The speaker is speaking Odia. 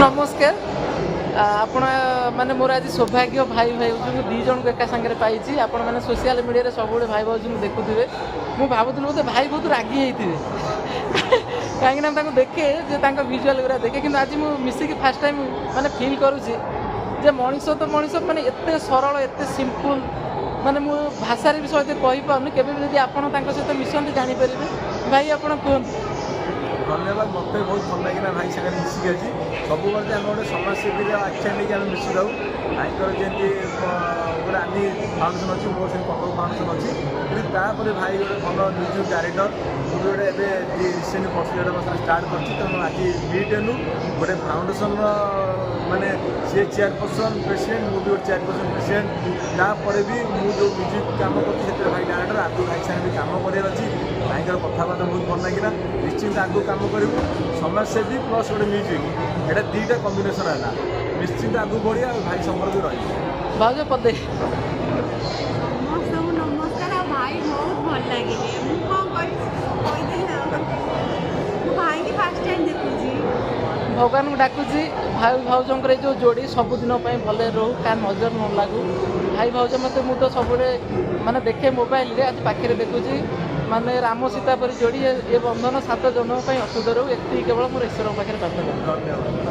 ନମସ୍କାର। ଆପଣ ମାନେ ମୋର ଆଜି ସୌଭାଗ୍ୟ, ଭାଇ ଭାଉଜଙ୍କୁ ଦୁଇ ଜଣଙ୍କୁ ଏକା ସାଙ୍ଗରେ ପାଇଛି। ଆପଣମାନେ ସୋସିଆଲ ମିଡ଼ିଆରେ ସବୁବେଳେ ଭାଇ ଭାଉଜଙ୍କୁ ଦେଖୁଥିବେ। ମୁଁ ଭାବୁଥିଲି ବୋଧେ ଭାଇ ବହୁତ ରାଗି ହେଇଥିବେ, କାହିଁକିନା ମୁଁ ତାଙ୍କୁ ଦେଖେ ଯେ ତାଙ୍କ ଭିଜୁଆଲ୍ ଗୁଡ଼ା ଦେଖେ। କିନ୍ତୁ ଆଜି ମୁଁ ମିଶିକି ଫାର୍ଷ୍ଟ ଟାଇମ୍ ମାନେ ଫିଲ୍ କରୁଛି ଯେ ମଣିଷ ତ ମଣିଷ, ମାନେ ଏତେ ସରଳ, ଏତେ ସିମ୍ପଲ୍, ମାନେ ମୁଁ ଭାଷାରେ ବି ସହିତ କହିପାରୁନି। କେବେ ବି ଯଦି ଆପଣ ତାଙ୍କ ସହିତ ମିଶନ୍ତି, ଜାଣିପାରିବେ। ଭାଇ, ଆପଣ କୁହନ୍ତୁ। ଧନ୍ୟବାଦ। ମୋତେ ବହୁତ ଭଲ ଲାଗିଲା ଭାଇ ସାଙ୍ଗରେ ମିଶିକି ଆଜି। ସବୁବେଳେ ଆମେ ଗୋଟେ ସମାଜସେବୀର ଆଖ୍ୟା ନେଇକି ଆମେ ମିଶିଥାଉ। ଭାଇଙ୍କର ଯେମିତି ଗୋଟେ ଆନି ଫାଉଣ୍ଡେସନ୍ ଅଛି, ମୋର ସେମିତି କଟକ ଫାଉଣ୍ଡେସନ୍ ଅଛି। କିନ୍ତୁ ତାପରେ ଭାଇ ଗୋଟେ ଭଲ ମ୍ୟୁଜିକ୍ ଡାଇରେକ୍ଟର। ମୁଁ ବି ଗୋଟେ ଏବେ ରିସେଣ୍ଟ ବର୍ଷ 1.5 ବର୍ଷ ଷ୍ଟାର୍ଟ କରିଛି। ତେଣୁ ଆଜି ମିଟ୍ ହେଲୁ ଗୋଟେ ଫାଉଣ୍ଡେସନ୍ର, ମାନେ ସିଏ ଚେୟାରପର୍ସନ୍ ପ୍ରେସିଡେଣ୍ଟ, ମୁଁ ବି ଗୋଟେ ଚେୟାରପର୍ସନ୍ ପ୍ରେସିଡେଣ୍ଟ। ତାପରେ ବି ମୁଁ ଯେଉଁ ମ୍ୟୁଜିକ୍ କାମ କରୁଛି, ସେଥିରେ ଭାଇ ଡାଇରେକ୍ଟର। ଆଗକୁ ଭାଇ ସାଙ୍ଗରେ ବି କାମ କରିବାର ଅଛି। ଭାଇଙ୍କର କଥାବାର୍ତ୍ତା ବହୁତ ଭଲ ଲାଗିଲା। ନିଶ୍ଚିନ୍ତ ଆଗକୁ କାମ କରିବୁ। ସମାଜସେବୀ ପ୍ଲସ୍ ଗୋଟେ ମ୍ୟୁଜିକ୍, ଏଇଟା ଦୁଇଟା କମ୍ବିନେସନ୍ ହେଲା। ନିଶ୍ଚିନ୍ତ ଆଗକୁ ବଢ଼ିବା ଆଉ ଭାଇ ସମ୍ପର୍କ ବି ରହିବ। ଭାଉଜ, ପଦେ। ସମସ୍ତଙ୍କୁ ନମସ୍କାର। ଆଉ ଭାଇ ବହୁତ ଭଲ ଲାଗିଲେ। ମୁଁ କ'ଣ କହିବି, କହିଦେଲି। ଆଉ ମୁଁ ଭାଇକି ଫାର୍ଷ୍ଟ ଟାଇମ୍ ଦେଖୁଛି। ଭଗବାନଙ୍କୁ ଡାକୁଛି, ଭାଇ ଭାଉଜଙ୍କର ଏ ଯେଉଁ ଯୋଡ଼ି ସବୁଦିନ ପାଇଁ ଭଲରେ ରହୁ, କାହା ନଜର ନ ଲାଗୁ। ଭାଇ ଭାଉଜ ମୋତେ ମୁଁ ତ ସବୁବେଳେ ମାନେ ଦେଖେ ମୋବାଇଲରେ, ଆଜି ପାଖରେ ଦେଖୁଛି। ମାନେ ରାମ ସୀତା ପରି ଯୋଡ଼ି, ଏ ବନ୍ଧନ ସାତ ଜନ୍ମ ପାଇଁ ଅତୁଟ ରହୁ, ଏତିକି କେବଳ ମୋର ଈଶ୍ୱରଙ୍କ ପାଖରେ ପ୍ରାର୍ଥନା। ଧନ୍ୟବାଦ।